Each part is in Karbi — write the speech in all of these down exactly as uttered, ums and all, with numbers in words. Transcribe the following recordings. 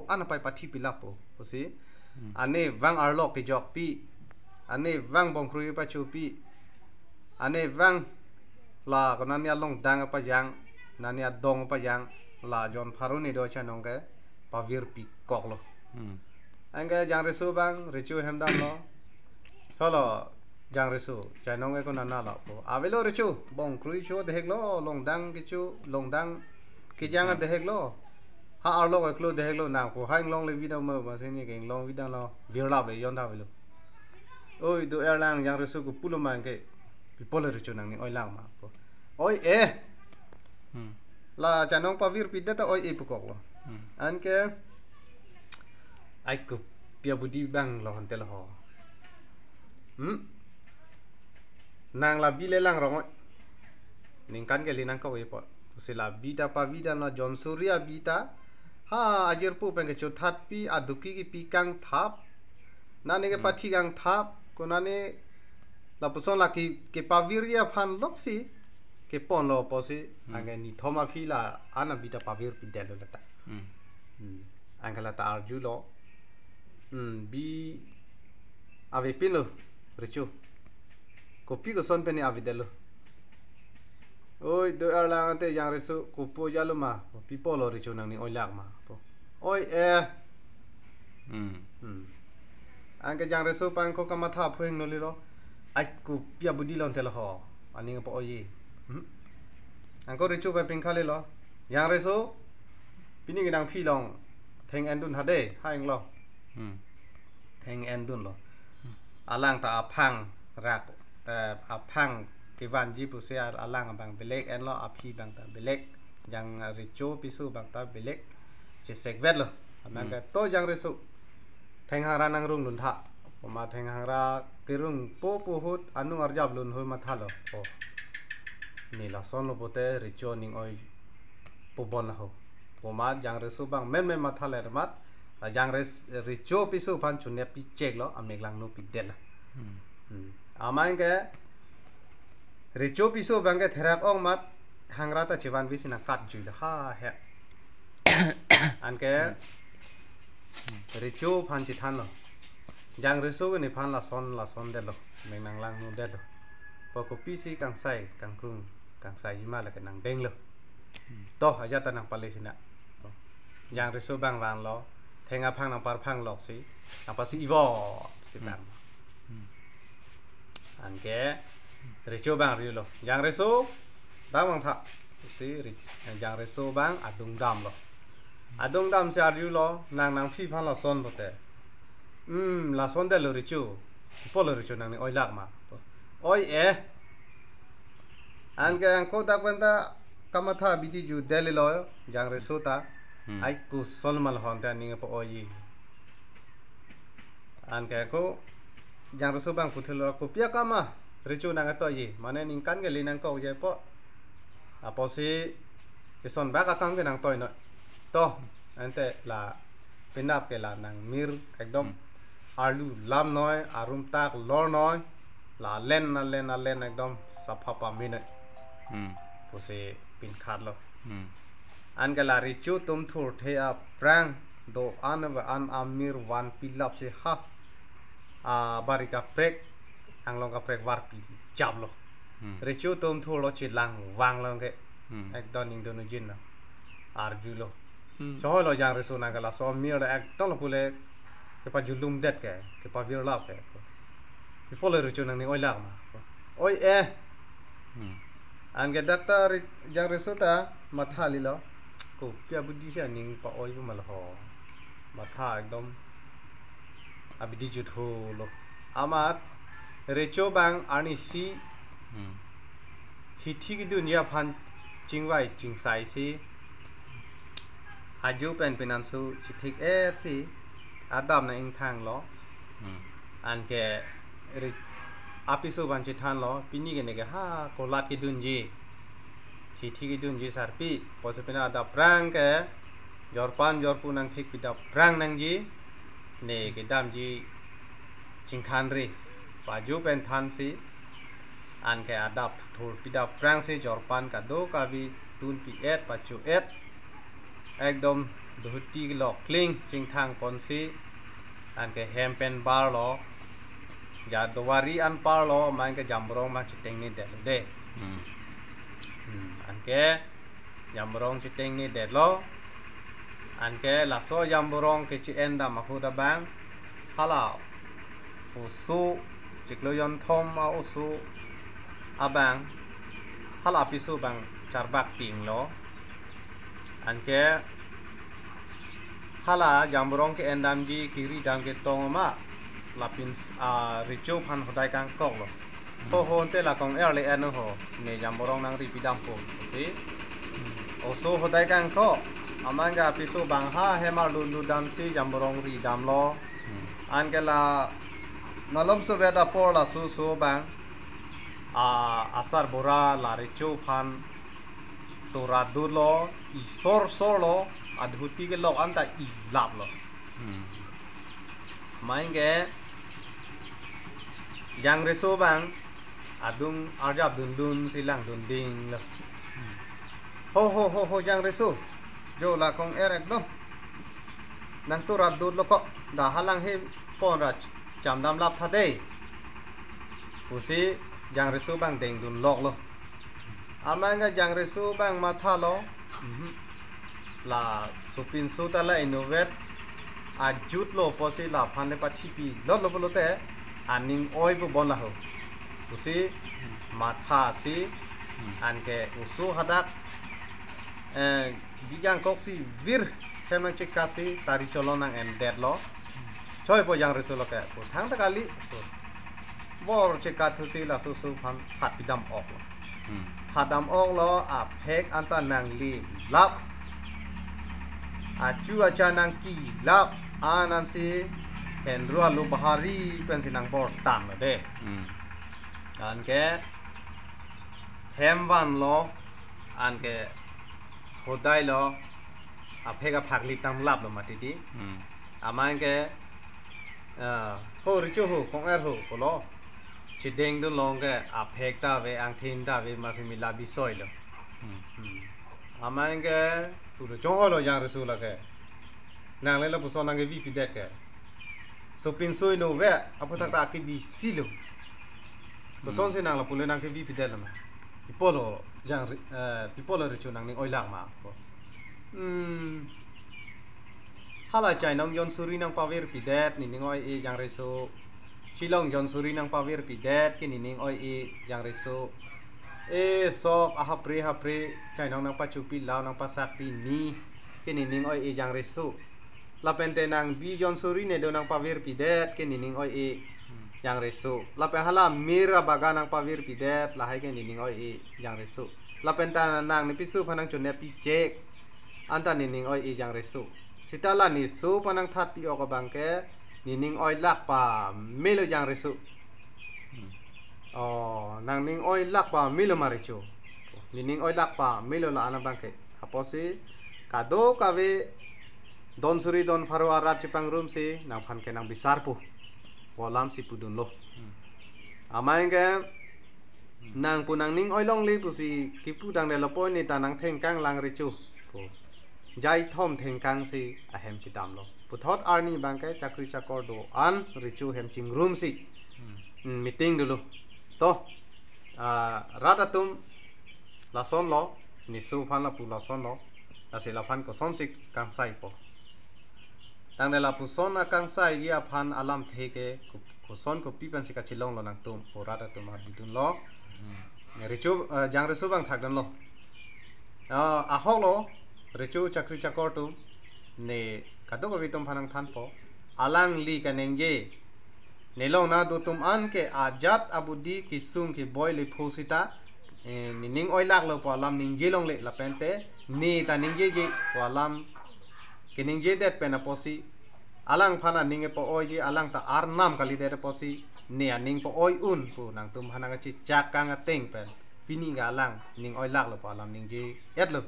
an apai pathi pilap po pusi. Hmm. Ane vang arlo kejokpi, ane vang bongkrui pachopi, ane vang la konani alongdang apajang, nani adong apajang, la John Pharo ni do Chainong ke pavirpi koklo. Hmm. Anke Jangreso abang recho hem damlo. Holo, Jangreso, Chainong ke konat lo po. Avelo recho, bongkrui cho deheklo, longdang kecho, longdang kejang Hmm. deheklo. Ha arlo ke klo deheklo nang po. Ha inglong le vidam mo, masi ne ke inglong vidamlo. Virlap le jon ta avelo. Oi, do-er lang Jangreso ko pulo ma ke. Pi apotlo recho nangning oilak ma po. Oi, eh. Hmm. La Chainong pavirpi det ta oi, eh pu koklo. Hmm. Anke ai kopi abidi abang lo hante lo ho. Hmm? Nang la bi le lang rong oi. Ningkan kali nangkok-e apot. Pusi la bi ta pavi damlo, John Suri abi ta. Ha, ajirpo pen kechothatpi, aduki kepi kangthap. Nani ke Hmm. pathi kangthap, konani lapuson la ke, kepavirji aphan loksi keponlo pusi, Hmm. anke nithom aphi la an abi ta pavirpi detlo lata. Hmm. Hmm. Anke lata arjulo. Hmm, bi avepinlo, recho. Kopi koson pen ne avedetlo. Oi, do-er lang ante Jangreso kopi jalo ma, pi apotlo recho nangning oilak ma po. Oi, eh. Hmm. Hmm. Anke Jangreso abang ko kamatha aphu hingno lilo. Ai kopi abidi lo hante lo ho. Aning pa oi. Hmm. Anke recho pen pingkha lilo. Jangreso, pini ke nangphi long theng endun ha de, ha inglo. Hmm. Theng endunlo. Hmm. Alang ta aphang rak, eh, aphang kevanji pusi al-, alang abang belek enlo, aphi abang ta belek. Jangrecho piso abang ta belek. Chesek vetlo. Amen Hmm. ke to Jangreso. Theng hangra nangrung lun tha. Poma theng hangra kerung po pu ahut anung arjap lun hul mathalo. Oh. Ne lasonlo pote recho ning oi pubon ho. Poma Jangreso abang menmen matha le mat. La Jangres-, recho piso aphan chunep pi cheklo, amek langno pi detlo. Hmm. Hmm. Amen ke recho piso abang ke therak ong mat hangra ta chevanvisi nangkatjuilo ha he. Anke Hmm. recho aphan chethanlo. Jangreso ke nephan lason lason detlo. Mek nanglangno detlo. Po kopisi kangsai kangkrung kangsaiji ma lake nangdenglo. Hmm. To ajat ta nangpale sina. Jangreso abang vanglo. Theng aphang nangparphang loksi. Nangpasi ivot si Hmm. bang. Hmm. Anke recho abang arjulo. Jangreso, dam vangtha. Si ri-, Jangreso abang adung damlo. Adung damsi arjulo, nang nangphi aphan lason pote. Hmm, lason detlo recho. Pi apotlo recho nangning oilak ma. Oi, eh. Anke anke dak pen ta kamatha abidi ju detlo Jangreso ta. Hmm. Ai koson ma lo hante aning pa oi. Anke ko Jangreso abang puthelo kopi akam ma recho nangtoi. Mane ningkan kali nangkokji po. Apotsi ison bak akam ke nangtoinoi. To, ante la penap ke la nangmir ekdom Hmm. arlu lamnoi, arum tak lornoi, la alen alen alen ekdom sapha paminoi. Hmm. Pusi pinkhatlo. Hmm. Anke la recho atum thurthe aphrang do-an ave an amir vanpilapsi ha. A bari kaprek, anglong kaprek varpi japlo. Hmm. Recho atum thurlo chelang vanglo ke. Hmm. Ekdom ningdun ujinlo. Arjulo. Hmm. Chohoi lo Jangreso nang ke laso amir le ekdom lo pule kepajulum det ke, kepavirlap ke. Pi apotlo recho nangning oilak ma. Oi eh. Hmm. Anke dak ta re-, Jangreso ta matha lilo. Kopi abidi si aning pa oi pu ma lo ho. Matha ekdom abidi juthulo. Amat recho abang arnisi Hmm. hithi kedunji aphan chingvai chingsaisi ajo pen penanso chithik-etsi adap nang-ingthanglo. Hmm. Anke re-, apiso aphan chethanlo, pini ke ne ke ha kolat kedunji. Hithi kedunji sarpi, pusi pini adap aphrang ke jorpan jorpo nangthik pidap aphrang nangji. Ne kedamji chingkhanre. Pajo pen thansi. Anke adap thur pidap aphrangsi jorpan kadokave tunpi-et pacho-et. Ekdom Dhuti kelok kling chingthang ponsi, anke hem pen barlo, ja dowari anparlo, amat ke Jamborong abang chetengnedetlo de. Hmm. Hmm, anke Jamborong chetengnedetlo, anke laso Jamborong keche-endam ahut abang, hala oso, chiklo jonthom a-oso abang, hala apiso abang charbak pinglo. Anke hala Jamborong ke-endamji kiri dam ketong ma, lapin s-, a, recho aphan hodai kangkoklo. Ho, ho, ante la kong-er le en ho, ne Jamborong nangri pidampo, si. Oso hodai kangkok, amat ke apiso abang ha hem arlutlut damsi Jamborong ridamlo. Hmm. Anke la malomsovet apor laso oso abang, a, asarbura la recho aphan toradutlo, isor sorlo, adhuti kelok anta ilaplo. Hmm. Amat ke jangreso abang adung arjap dundun si langdundinglo. Hmm. Ho, ho, ho, ho, jangreso. Jo la kong-er ekdom. Nangtoradutlo ko. Da halanghe ponra ch-, chamdamlap tha de, pusi jangreso abang dengdunloklo. Amat ke jangreso abang mathalo. Mhm. La sopinso ta la inutvet ajutlo pusi laphan le pathipilotlo pulote aning oi pu bon laho, pusi mathasi, hmm, anke oso hadak, eh, bi kangkoksi vir hem nangchekatsi tari cholong nang-endetlo. Choipo jangreso lo ke, pu thangta kali, pu. Bor chekat thusi laso oso aphan phat pidam-oklo. Hmm. Phat dam-oklo, aphek anta nanglilap. Achu acha nangkilap, anansi henru alu bahari pensi nangbor tanglo de. Hmm. Anke hem vanlo, anke hodailo, aphek aphakli tanglaplo mati di. Hmm. Amat ke, ah, ho recho ho, kong-er ho, pulo. Chedengdunlong ke, aphek ta ave, angthin ta ave, masi mila bisoilo. Hmm. Hmm. Amat ke, pulo chongholo jangreso lake. Nang le lapuson nangkevipidet ke. Sopinso inutvet, aphuthak ta kebisilo. Puson, hmm, si nang lapu le nangkevipidetlo ma. Pi apotlo jang re-, eh, pi apotlo recho nangning oilak ma. Hmm. Hala chainong jonsuri nangpavirpidet, nening oi-e jangreso. Chilong jonsuri nangpavirpidet, ke nening oi-e jangreso. E sok ahapre hapre, chainong nangpachupilo, nangpasakpini, ke nening oi-e jangreso. Lapente nangbi jonsuri ne do nangpavirpidet, ke nening oi-e jangreso. Lapen hala mir abagan nangpavirpidet, lahai ke nening oi-e jangreso. Lapen ta nang nepiso aphan nangchonep pichek, anta nening oi-e jangreso. Seta la neso aphan nangthatpi-ok abang ke, nening oilak pamelo jangreso. Hmm. Oh, nangning oilak pamelo ma recho. Nening oilak pamelo la-an abang ke. Apotsi kadokave donsuri donpharo arat chepangrumsi nangphan ke nangbisarpo pu alamsi pudunlo. Hmm. Amat ke, hmm, nangpu nangning oi longle pusi kipu tangdet lapu ne ta nangthengkanglang recho pu. Jaithom thengkangsi ahem chedamlo. Puthot arni abang ke chakri chakor do-an recho hem chingrumsi, hmm, mm, meeting dolo. To, ah, rat atum lasonlo, neso aphan lapu lasonlo, lasi laphan kosonsi kangsaipo. Tangte lapuson akangsaiji aphan alamthe ke ko-, koson kopi pensi kachelonglo nangtum, pu rat atum aphan didunlo. Hmm. Recho, eh, jangreso abang thakdunlo. Ah, ahoklo, recho chakri chakor atum, ne kadokave atum aphan nangthanpo. Alangli kaningje, ne along nangdo atum an ke ajat abudi kesung keboi le phu seta, eh, nening oilaklo pu alam ningje longle lapente, ne ta ningjeje pu alam keningjedet pen apotsi, alangphan aning epo-oiji, alang ta arnam kalidet apotsi, ne aning po-oi un pu nangtum aphan nangkachechak kang ateng pen, pini ke alang ning oilaklo pu alam ningje-etlo.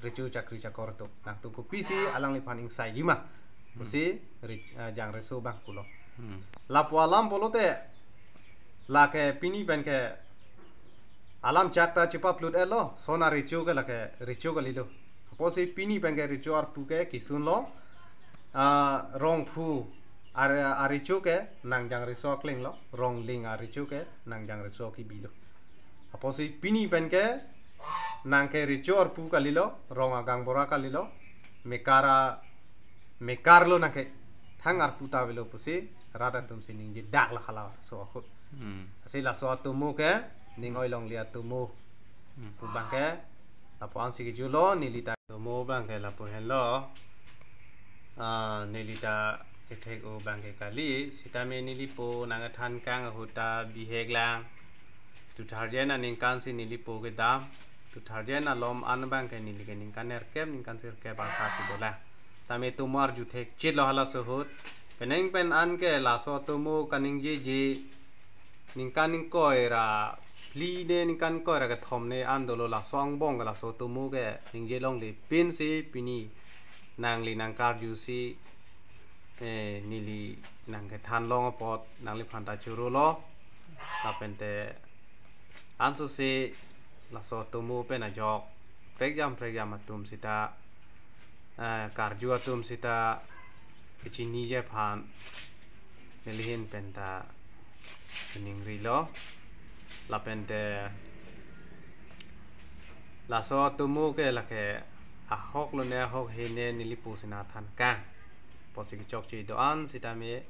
Recho chakri chakor atum, nangtum kopisi alangliphan ingsaiji ma, hmm, pusi rech-, eh, jangreso abang pulo. Hmm. Lapu alam pulote, lake pini pen ke alam chak ta chepaplut-etlo, sona recho ke lake recho kalido. Apotsi pini pen ke recho arpu ke kisun lo, ah, rongphu ar-, arecho ke nangjang recho akleng lo, rongling arecho ke nangjang recho kebi lo. Apotsi pini pen ke nang ke recho arpu kali lo, rong agang bora kali lo, mekar a-, mekar lo nang ke, thang arpu ta avelo pusi rat atum si ningje dak lo halaso ahut. Hmm. Lasi laso atomo ke ning oi longle atomo. Hmm. Pu abang ke lapu-an si kejut lo, neli ta atomo abang ke lapu henlo. Ah, neli ta kethek-o abang ke kali, sitame neli po nangkethan kang ahut ta bihek lang. Two thousand aningkan si neli po kedam. Two thousand alom an abang ke neli ke ningkan nerkep, ningkan sirkep angka si dolang. Tame atomo arju thekchit lo halaso ahut. Penang pen an ke laso atomo kaningjeje ningkan ingkoi ra phli ne, ningkan ingkoi ra kethom ne an dolo, laso angbong ke laso atomo ke ningje longle pinsi pini nangli nangkarju si, eh, neli nangkethan long apot nangliphan ta choro lo. Lapen te anso si laso atomo pen ajok prekjam prekjam atum sita, eh, karju atum sita kechiniji aphan neli ahin pen ta chiningri lo. Lapen te laso atomo ke lake ahok lo ne ahok he ne neli po si nangthan kang. Apotsi kechokche do-an sitame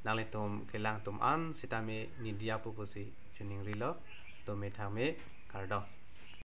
nanglitum kelang atum an sitame neli dia pu pusi chiningri lo. Dome thame, kardom.